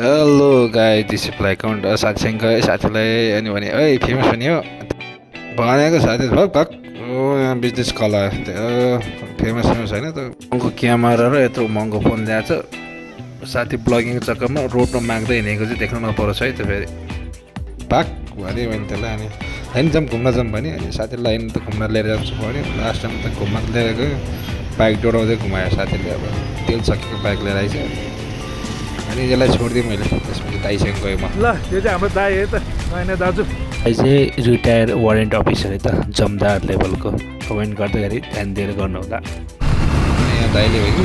hello गाई डिसिप्लाई count साथीसँग गएँ साथीलाई अनि भने ओइ फेमस हुने हो भनेको साथी भग भग यहाँ बिजनेस कला फेमस होइन त महँगो क्यामेरा र यत्रो महँगो फोन ल्याएको छ साथी ब्लगिङको चक्करमा रोडमा माग्दै हिँडेको चाहिँ देख्नु नपरोस् है त फेरि भाग भने त्यसलाई अनि होइन जाउँ घुम्न जाउँ भने अनि साथीलाई होइन त घुम्न लिएर जान्छु भने लास्ट टाइम त घुम्न लिएर गयो बाइक डोडाउँदै घुमायो साथीले अब तेल सकेको बाइक लिएर आइज अनि यसलाई छोडिदिएँ मैले त्यसपछि दाइसँग गएँ म ल यो चाहिँ हाम्रो दाइ है त नयाँ दाजु दाइ चाहिँ रिटायर वारेन्ट अफिसर है त जमदार लेभलको कमेन्ट गर्दाखेरि ध्यान दिएर गर्नु होला अनि यहाँ दाइले हो कि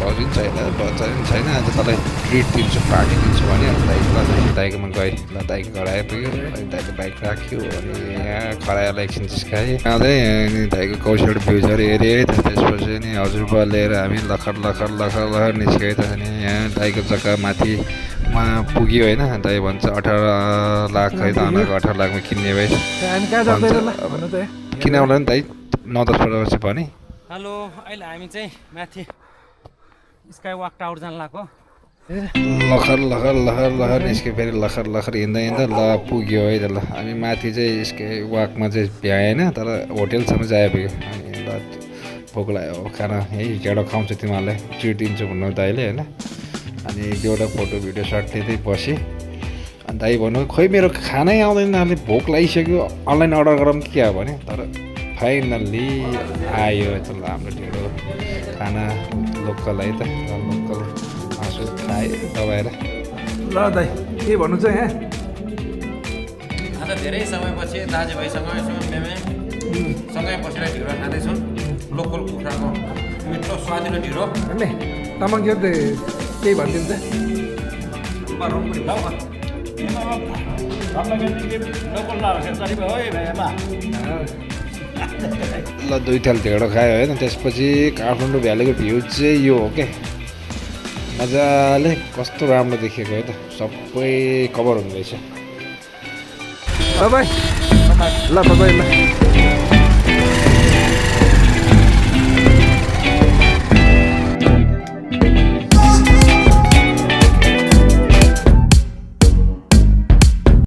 भाउजू पनि छैन बच्चा पनि छैन आज तँलाई ट्रिट दिन्छु पार्टी दिन्छु भने दाइको दाइकोमा गएँ ल दाइको घर आइपुग्यो अनि दाइको बाइक राख्यो अनि यहाँ खरायोलाई एकछिन जिस्काएँ आउँदै अनि दाइको कौशल भ्युजहरू हेरेँ त्यसपछि नि हजुरबा लिएर हामी लखर लखर लखर लखर निस्क्यो त अनि यहाँ दाइको जग्गा माथिमा पुग्यो होइन दाइ भन्छ 18 लाख है त अनाको 18 लाखमा किन्ने भए हामी कहाँ जाँदैन ल भन्नु त किन आउला नि दाइ 9-10 वर्ष भने हेलो अहिले हामी चाहिँ माथि स्काई वाक टावर जान लाग्यो लखर लखर लखर लखर निस्क्यो फेरि लखर लखर हिँड्दा हिँड्दा ल पुग्यो है त ल हामी माथि चाहिँ स्काई वाकमा चाहिँ भ्याएन तर होटेलसम्म चाहिँ आइपुग्यो अनि ल भोक लाग्यो खाना है केटा खुवाउँछु तिमीहरूलाई ट्रिट दिन्छु भन्नु दाइले होइन अनि एउटा फोटो भिडियो सर्ट लिँदै बसेँ अनि दाइ भन्नु खोइ मेरो खानै आउँदैन अलि भोक लागिसक्यो अनलाइन अर्डर गरौँ कि क्या भने तर फाइनल्ली आयो त ल हाम्रो ढिँडो खाना लोकल है त लोकल मासु खायो दबाएर ल दाइ के भन्नु चाहिँ यहाँ आज धेरै समयपछि दाजुभाइसँग यसो सँगै बसेर ढिँडो खाँदैछौँ लोकल कुखुराको मिठो स्वादिलो ढिँडो हेर्ने तामाङ के केही भनिदिन्छ ल 2 थाल ढेँडो खायो होइन त्यसपछि काठमाडौँ भ्यालीको भ्यू चाहिँ यो हो क्या मजाले कस्तो राम्रो देखिएको है त सबै कभर हुने रहेछ ल भाइ ल